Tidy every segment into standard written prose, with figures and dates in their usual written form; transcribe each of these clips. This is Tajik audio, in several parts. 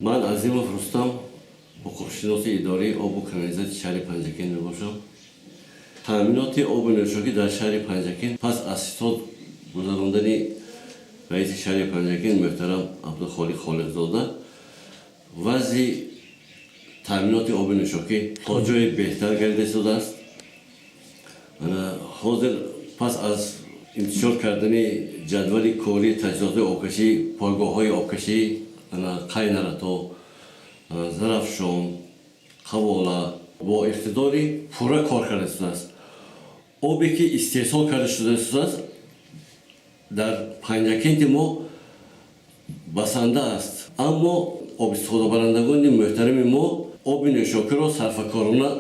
Ман Азимов Рустам, ҳуқуқшиноси идораи обу канализатсияи шаҳри Панҷакент мебошам. Таъминоти обу нӯшокӣ дар шаҳри Панҷакент пас аз ҳисоб гузарондани раиси шаҳри Панҷакент муҳтарам Абдухолиқ Холиқзода вазъи таъминоти оби нӯшокӣ то ҷое беҳтар гардида истодааст. Ҳозир пас аз интишор кардани ҷадвали кории таҷҳизоти обкашӣ, пойгоҳҳои обкашӣ Қайнарато, Зарафшон, Қавола бо иқтидори пурра кор карда истодааст. Обе ки истеҳсол карда шуда истодааст, дар Панҷакенти мо басанда аст, аммо обистифодабарандагони муҳтарами мо оби нӯшокиро сарфакорона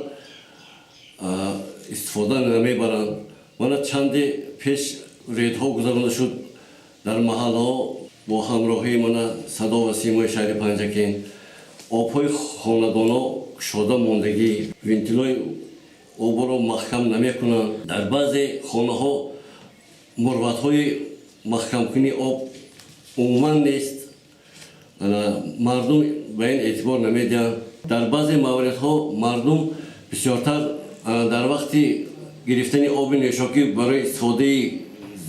истифода намебаранд. Мана, чанде пеш рейдҳо гузаронда шуд дар маҳаллаҳо бо ҳамроҳии мана Садо ва Симои шаҳри Панҷакент. Обҳои хонадонҳо кушода мондагӣ, вентилҳои обро маҳкам намекунанд. Дар баъзе хонаҳо мурватҳои маҳкамкунии об умуман нест, мардум ба ин эътибор намедиҳанд. Дар баъзе мавридҳо мардум бисёртар дар вақти гирифтани оби нӯшокӣ барои истифодаи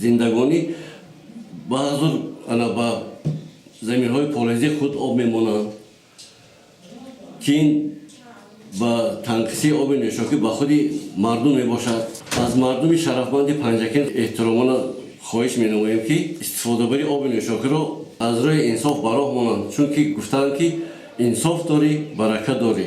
зиндагонӣ баъзур ба заминҳои полизии худ об мемонанд, ки ин ба танқисии оби нӯшокӣ ба худи мардум мебошад. Аз мардуми шарафманди Панҷакент эҳтиромона хоҳиш менамоем, ки истифодабарии оби нӯшокиро аз рӯи инсоф ба роҳ монанд, чунки гуфтаанд, ки инсоф дорӣ, барака дорӣ.